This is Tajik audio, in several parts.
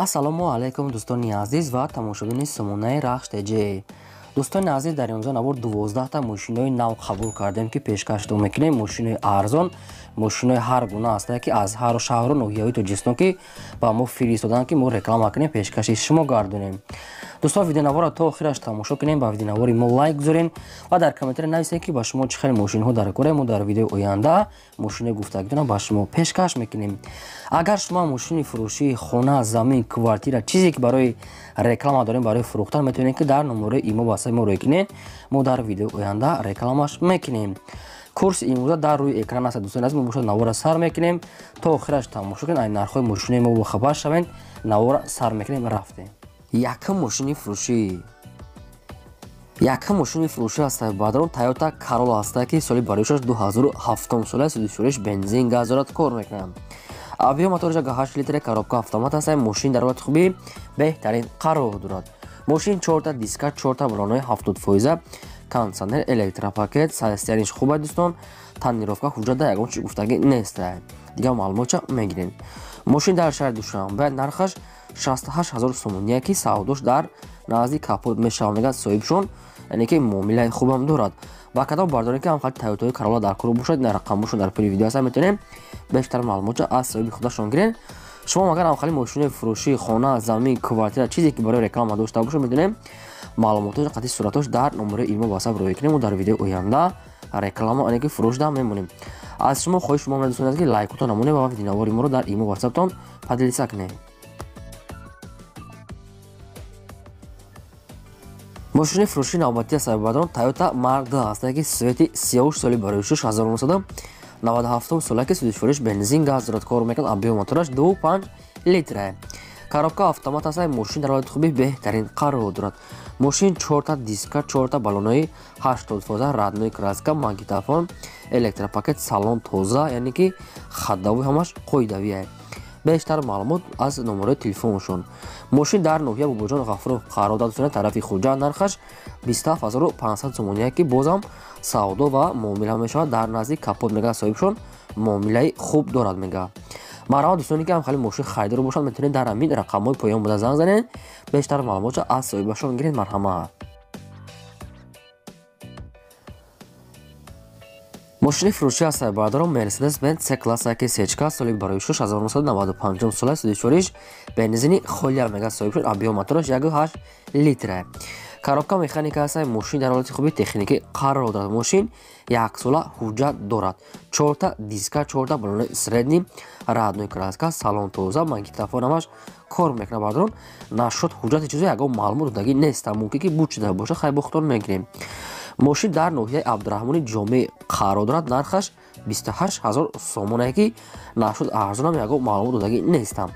Ассалому алайкум дӯстони азиз ва тамошобини сомонаи Рахш ТЖ. Дӯстони азиз, дар имрӯза навор 12та мошинои нав қабул кардем, ки пешкаштон мекунем. Мошинои арзон, мошинои ҳар гуна ҳастанд, ки аз ҳар шаҳру ноҳияҳои Тоҷикистон ки ба мо фиристоданд, ки мо реклама кунем, пешкаши шумо гардонем. Дӯстон, видеонаворро то охираш тамошо кунем, ба видеонавори мо лайк гузорем ва дар комментария нависем, ки ба шумо чӣ хел мошинҳо дар кора. Мо дар видеои оянда мошинои гуфтагитона ба шумо пешкаш мекунем. Агар шумо мошини фурӯшии хона, замин, квартира, чизе ки барои реклама дорем, барои фурӯхтан, метавонед, ки дар номерои имо васаи мо рӯй кунед. Мо дар видеои оянда рекламаш мекунем. Курси имрӯза дар рӯи экран аст. Дӯстони азиз, мо бошад навора сар мекунем, то охираш тамошо кунед, ай нархҳои мошинои мо бохабар шавед. Навора сар мекунем, рафтем. Якум мошини фурӯшӣ, якум мошини фурӯшӣ аст, баъдрон Toyota Corolla аст, ки соли бароишаш 2007 сола, судишуриш бензин, газ дорад, кор мекунад. Объем мотораш 8 литр, коробка автомат аст. Мошин дар ҳолати хуби беҳтарин қарор дорад. Мошин 4та диска, 4та баллонҳои 70%, кондиционер, электропакет, состояниш хуб аст, дӯстон. Тонировка, ҳуҷҷата ягон чи гуфтагӣ нест. Дигар маълумотча мегирем. Мошин дар шаҳри Душанбе, нархаш 68 ҳазор сомония, ки савдош дар назди капот мешавад, мегӯяд соҳибшон, яъне ки муомилаи хубам дорад. Ва кадом бардоре ки ҳамхали Тойотаи Corolla дар кор бошад, ин рақамҳошон дар пули видео аст, метавонем бештар маълумотча аз соҳиби худашон гирем. Шумо агар ҳамхали мошинои фурӯшии хона, замин, квартира, чизе ки барои реклама дошта бошад, метавонем маълумотҳош қатъи суратҳош дар номерои имо ватсап рӯй кунем ва дар видеои оянда реклама, яъне ки фурӯш да мемонем. Аз шумо хоҳиш шумо дӯстони азиз, ки лайкотон намонед ва видеонавори моро дар имо ватсаптон поделиться кунед. Мошини фурӯшии навбатӣ аст, баъдон Toyota Mark II аст, ки цвети сиёҳуш, соли бароишуш 1997 сола, ки судишфуриш бензин, газ дорад, кор мекунад. Объем мотораш 2,5 литра, коробка автомат аст. Мошин дар ҳолати хуби беҳтарин қарор дорад. Мошин 4та диска, 4та баллонҳои 80%, родной краска, магнитофон, электропакет, салон тоза, яъне ки ходовой ҳамаш қоидавия. Бештар маълумот аз номерои телефоншон. Мошин дар ноҳия Бобоҷон Ғафуров қарор дод, тарафи Хуҷанд, нархаш 27500 сомония, ки бозам савдо ва муомила мешавад дар назди капот, мегӯяд соҳибшон, муомилаи хуб дорад, мегӯяд. Марҳамат, дӯстоне ки ҳамхали мошин харидор бошанд, метавонед дар ҳамин рақамҳои поён буда занг занед, бештар маълумотро аз соҳибашон гиред. Марҳамат. Мошини фурӯшӣ аст, бардорон, Mercedes-Benz C-класса, ки сечка, соли барои 1995 сола, судишориш бензини холия, мегӯяд соҳибшон. Объем мотораш 1,8 литра, коробка механика аст. Мошин дар ҳолати хуби техникӣ қарор дорад. Мошин яксола ҳуҷҷат дорад, 4та диска, 4та баллони средний, родной краска, салон тоза, магнитофон ҳамаш кор мекунад. Бардорон, нашуд ҳуҷҷати чизе ягон маълумот додагӣ нест, мумкин ки буд шуда бошад, хай бо худтон мегирем. Мошин дар ноҳияи Абдураҳмони Ҷомеъ қарор дорад, нархаш 28 ҳазор сомонае, ки нашуд арзонам ягон маълумот додагӣ нестам.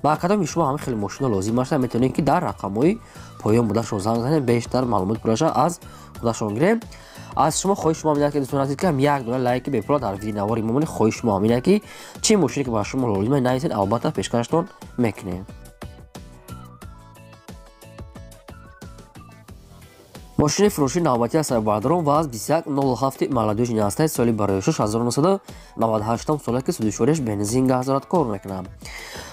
Ба кадоми шумо ҳамин хеле мошино лозим аст, метавонед, ки дар рақамҳои поён будашон занг занед, бештар маълумот пураша аз худашон гирем. Аз шумо хоҳиш шумо ҳамин, ки дӯстони азиз, ки як дона лайки бепула дар видеонавори мо монед. Хоҳиш шумо ҳамин, ки чӣ мошине ки ба шумо лозим аст, нависед, албатта пешкаштон мекунем. Мошини фурӯшии навбатӣ аст, бардорон, ВАЗ 2107 молодёжный аст, соли бароишуш 1998 сола, ки судишориш бензин, газ дорад, кор мекунад.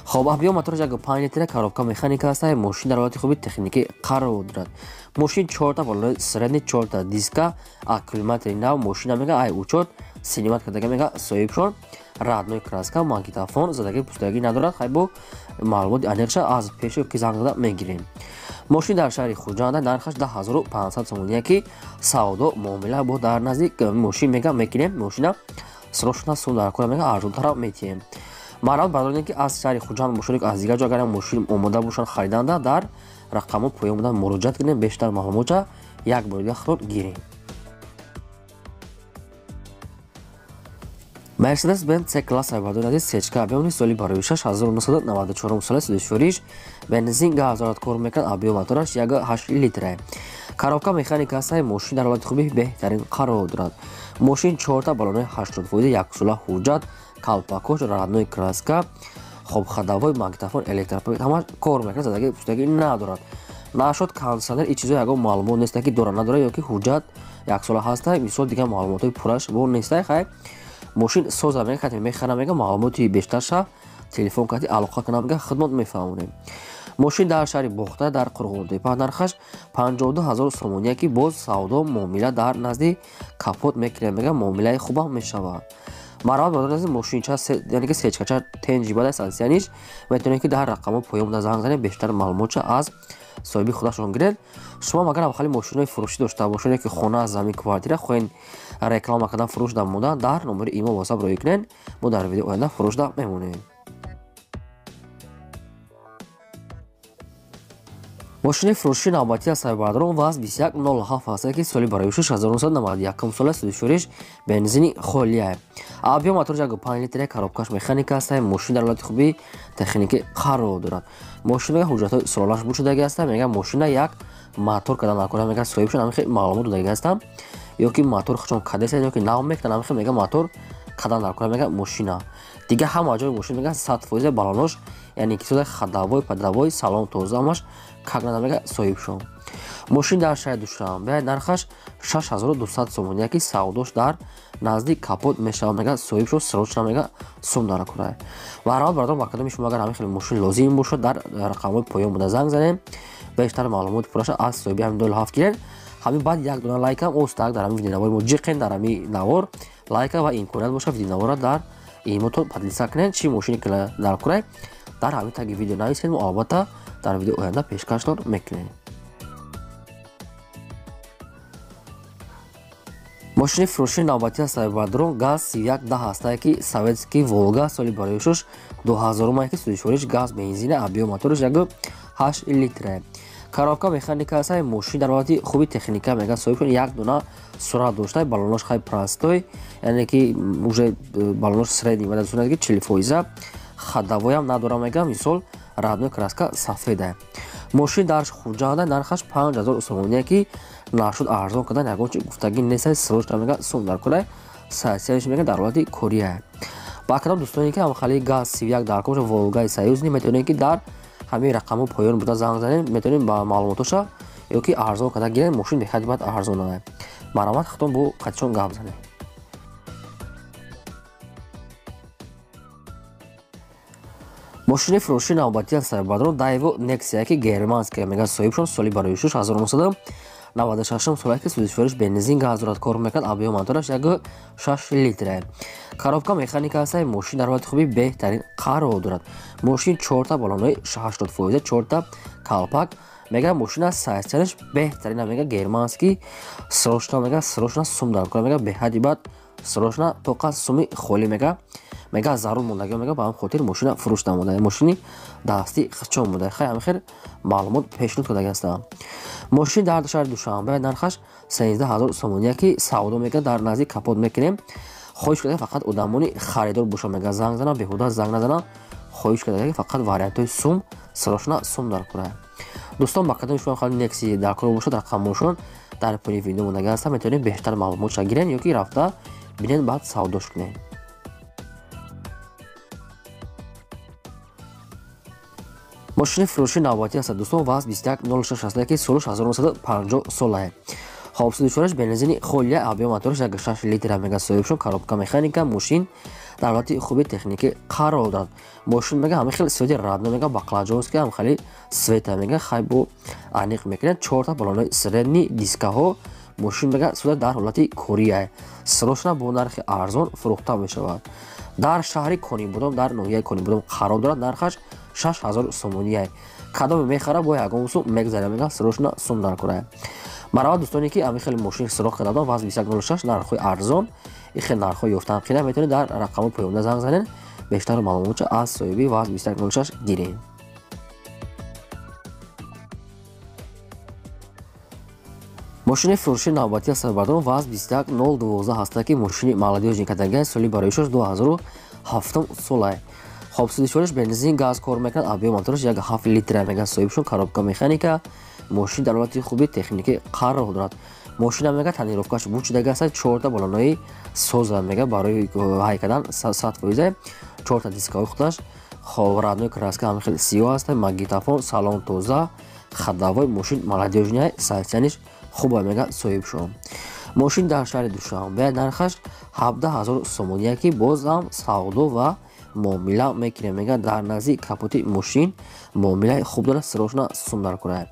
Хоб, объем мотораш 1,5 литра, коробка механика аст. Мошин дар ҳолати хуби техникӣ қарор дорад. Мошин 4та баллони средний, 4та диска, аккумулятори нав. Мошина мега ай учёт синимат кардага, мега соҳибшон, родной краска, магнитофон, задагӣ пустагӣ надорад. Хай бо маълумоти аниқша аз пеши ки занг зада мегирем. Мошин дар шаҳри Хуҷанда, нархаш 10500 сомония, ки савдо муомила бо дар назди мошин мега мекунем. Мошина срочно сум дар кора, мега арзонтара метиҳем. Марҳамат, бардорем, ки аз шаҳри Хуҷанд бошад, аз дигар ҷо агар мошин омода бошанд хариданда, дар рақамҳо поён буда муроҷиат кунем, бештар маълумотча як бори дигар худтон гирем. Mercedes-Benz C-класс, бардори азиз, сечка, объемни соли барои 1994 сола, судишориш бензин, газ дорад, кор мекунад. Объем мотораш 1,8 литра, коробка механика аст. Мошин дар ҳолати хуби беҳтарин қарор дорад. Мошин 4та баллони 80%, яксола ҳуҷҷат, калпакош, родной краска, хоб, ходовой, магнитофон, электропакет ҳамаш кор мекунад, задагӣ пустагӣ надорад. Нашуд кондиционер и чизо ягон маълумот нест, ки дорад, надорад, ё ки ҳуҷҷат яксола ҳаста. Мисол, дигар маълумотҳои пурраш бо нестай. Хай, мошин соза, мега, мехара, мега, маълумоти бештарша телефон карди алоқа кунам, мега, хидмат мефаҳмонем. Мошин дар шаҳри Бохта дар Қурғонтепа нархаш 52 000 сомоние ки боз савдо муомила дар назди капот мекунем, мега муомилаи хубам мешавад. Марҳамат бародари азиз, мошинча яъне ки сечкача тенҷи баъд сансияниш метавонед ки дар рақамҳо поён буда занг занед, бештар маълумотча аз соҳиби худашон гиред. Шумо агар хали мошинҳои фурӯшӣ дошта бошед ки хона, замин, квартира хоҳед реклама кардан, фурӯш намудан, дар номери имо WhatsApp роӣ кунед, мо дар видео оянда фурӯшда мемонем. Мошини фурӯшии навбатӣ аз сайбардарон ВАЗ 2107 ҳаст ки соли барои 1991 сола судишӯриш бензини холия. Объем мотораш 1.5 литр, коробкаш механика аст, мошин дар ҳолати хуби техникӣ қарор дорад. Мошин мега ҳуҷҷатҳои сололаш бушудаги аст, мега мошина як мотор кардан накора, мега соҳибшон ҳамин хел маълумот додаги ҳастам, ё ки мотор худшон кадеса, ё ки нав мекунанд, ҳамин хел мега мотор кардан накора, мега мошина. Дигар ҳама ҷои мошин мега 100% балонош, яъне ки сода ходовой, подовой, салон тоза ҳамаш как надо, мега соҳибшон. Мошин дар шаҳри Душанбе нархаш 6200 сомоние ки савдош дар назди капот мешавад, мега соҳибшон срочно мега сум дар кунад. Марҳамат бародарон, ба кадоми шумо агар ҳамин хел мошин лозим бошад, дар рақамҳои поён буда занг занед, бештар маълумоти пурраша аз соҳиби ҳамин 07 гиред. Ҳамин баъд як дона лайкам остак дар ҳамин видеонавори мо ҷиқен, дар ҳамин навор лайка ва имконият бошад видеонаворро дар имотон поделиться кунед, чӣ мошине ки дар кунед дар ҳамин таги видео нависед, мо албатта дар видео оянда пешкаштон мекунем. Мошини фурӯшии навбатӣ аз сайбардарон ГАЗ 3110 ҳастае ки советский Волга соли барои 2000 ки судишвориш газ бензина, объем мотораш 1.8 литр. Коробка механика аст, мошин дар ҳолати хуби техника, мега соҳибшон як дона сурат дошта, балонош хай простой, яъне ки уже балонош средний баъд аз ки 40%, ходовоям надора, мега мисол родной краска сафеда. Мошин дар Хуҷанда нархаш 5000 сомоние ки нашуд арзон кардан ягон чи гуфтагӣ нест, срочно мега сум дар кунай, саясияниш мега дар ҳолати кория. Ба кадом дӯстоне ки ҳамхали ГАЗ 31 дар кор Волгаи Союзни метавонед ки дар ҳамин рақамҳо поён буда занг занед, метавонед ба маълумотоша ё ки арзон карда гиред, мошин беҳад баъд арзон ай. Марҳамат худтон бо қатишон гап занед. Мошини фурӯшии навбатӣ аз сайбардарон Daewoo Nexia ки германская, мега соҳибшон соли барои 1996 сола ки судишвориш бензин газ дорад, кор мекунад, объем мотораш 1.6 литр. Коробка механика аст, мошин дар ҳолати хуби беҳтарин қарор дорад. Мошин 4 балонои 80%, 4 калпак, мега мошина сайзчанаш беҳтарин, мега германский, срочно мега срочно сум дар кунад, мега беҳади бад срочно тоқа суми холӣ, мега зарур мондагӣ, мега ба ҳам хотир мошина фурӯш намуда, мошини дастӣ хичон буда. Хай ҳамин хел маълумот пешниҳод кардаги ҳастам. Мошин дар шаҳри Душанбе нархаш 13000 сомоние ки савдо мекунад, дар назди капот мекунем. Хоҳиш карда фақат одамони харидор бошанд, мега занг занам, беҳуда занг назанам. Хоҳиш карда фақат вариантҳои сум, срочно сум дар кунад. Дӯстон, ба кадоми шумо хали Nexia дар кор бошад, рақамҳошон дар поёни видео мондаги ҳастам, метавонед бештар маълумотша гиред ё ки рафта бинед, баъд савдош кунед. Мошини фурӯшии навбатӣ аст дӯстон ВАЗ 2106 аст ки соли 1950 солае. Хоб судишвориш бензини холия, объем мотораш 1.6 литр, мега соҳибшон, коробка механика, мошин дар ҳолати хуби техникӣ қарор дорад. Мошин мега ҳамин хел свети родной, мега баклажонский ҳам хеле света, мега хай бо аниқ мекунад, 4 балонои средний дискаҳо, мошин мега суда дар ҳолати кория, срочно бо нархи арзон фурӯхта мешавад. Дар шаҳри Конибодом, дар ноҳияи Конибодом қарор дорад, нархаш 6000 сомоние. Кадоме мехара бо ягон сум мегзарад, мега срочно сум дар кунад. Марҳамат дӯстоне ки ҳамин хел мошин сироқ карда буданд, ВАЗ 2106 нархҳои арзон, ин хел нархҳо ёфтан қина, метавонед дар рақамҳои поёнда занг занед, бештар маълумотча аз соҳиби ВАЗ 2106 гиред. Мошини фурӯшии навбатӣ аз сайбардарон ВАЗ 21012 ҳаст ки мошини молодёжный категория соли барои 2007 солае. Хоб судишвориш бензин газ кор мекунад, объем мотораш 1.7 литр, мега соҳибшон, коробка механика, мошин дар ҳолати хуби техникӣ қарор дорад. Мошина мега тонировкаш бучидаги аст, 4 балонои соза, мега барои ҳай кардан 100%, 4 дискаҳои худаш, хоб родной краска ҳамин хел сиёҳ аст, магнитофон, салон тоза, ходовой, мошин молодёжный, сайзчаниш хуба, мега соҳибшон. Мошин дар шаҳри Душанбе нархаш 17000 сомоние ки боз ҳам савдо ва муомила мекунем. Мега дар назди капоти мошин муомилаи хуб дорад, срочно сум дар кунад.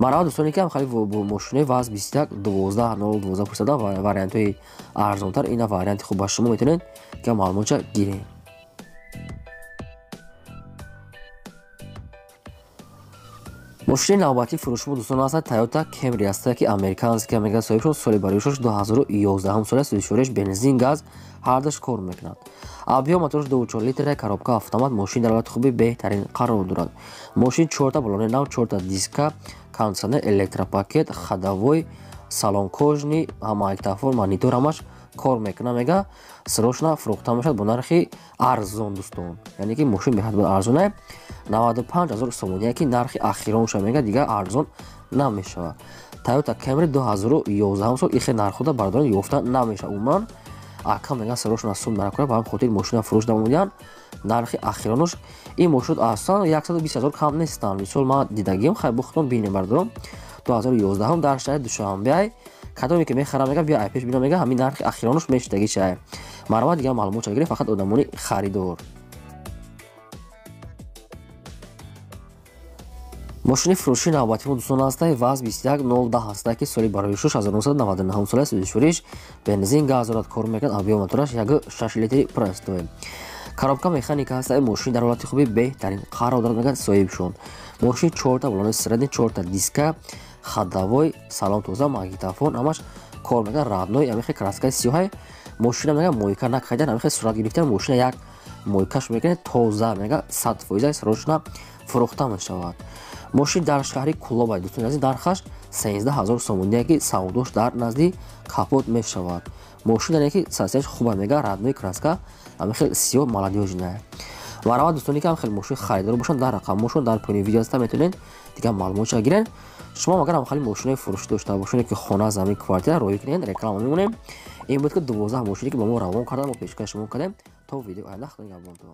Марҳамат дӯстоне ки ҳам хали мошинои ВАЗ 21 12 012 пурсада вариантҳои арзонтар, ина варианти хуб ба шумо метавонед ки маълумотша гиред. Мошини навбатии фурӯши дӯстон аст Toyota Camry аст, ки американский мега соҳиб шуд соли барои 2011 соли сӯзишвориш, бензин, газ ҳардаш кор мекунад. Объем мотораш 2.4 литр, коробка автомат, мошин дар ҳолати хуби беҳтарин қарор дорад. Мошин 4та балони нав, 4та диска, кондиционер, электропакет, ходовой, салон кожаный, магнитофон, монитор ҳамаш кор мекунад. Мега срочно фурӯхта мешавад бо нархи арзон дӯстон. Яъне ки мошин беҳад арзон 95 000 сомонӣ, ки нархи ахирон шава, мега дигар арзон намешавад. Toyota Camry 2011 сол ихе нархода бардоран ёфта намешавад. Умуман ака мега срочно сум наркунад, ба ҳам хотир мошина фурӯш намудиян. Нархи ахиронаш ин мошин аслан 120 000 кам нестанд. Мисол ман дидагиам, хай бухтон бинем бардорам. 2011 дар шаҳри Душанбе кадоме ки мехарам мега бия айпеш бино, мега ҳамин нархи ахиронаш мешидаги шай. Марҳамат дигар маълумот гиред фақат одамони харидор. Мошини фурӯши навбатии мо дӯстон аст ВАЗ 21 010 аст, ки соли барои 1999 соли сӯзишвориш, бензин, газ дорад, кор мекунад, объем мотораш 1.6 литри простой. Коробка механика аст, мошин дар ҳолати хуби беҳтарин қарор дорад, мегӯяд соҳибшон. Мошин 4та балони средний, 4та диска, ходовой, салон тоза, магнитофон ҳамаш кор мекунад, родной, ҳамихе краскаи сиёҳай. Мошина мега мойка накардан, ҳамихе сурат гирифтан, мошина як мойкаш мекунад тоза, мега 100% срочно фурӯхта мешавад. Мошин дар шаҳри Кулоб дӯстони азиз, нархаш 13 000 сомонӣ, ки савдош дар назди капот мешавад. Мошин яъне ки сасияш хуба, мега родной краска, ҳамин хел сиёҳ молодёжная. Марҳамат дӯстоне ки ҳам хел мошин харидор бошанд, дар рақамҳошон дар поёни видео аст, метавонед дигар маълумотша гиред. Шумо агар ҳам хали мошинои фурӯшӣ дошта бошед, ки хона, замин, квартира роҳӣ кунед, реклама мемонем. Ин буд ки 12 мошине ки ба мо равон кардан, мо пешкаш шумо кардем. То видео оянда, худо нигаҳбонтон.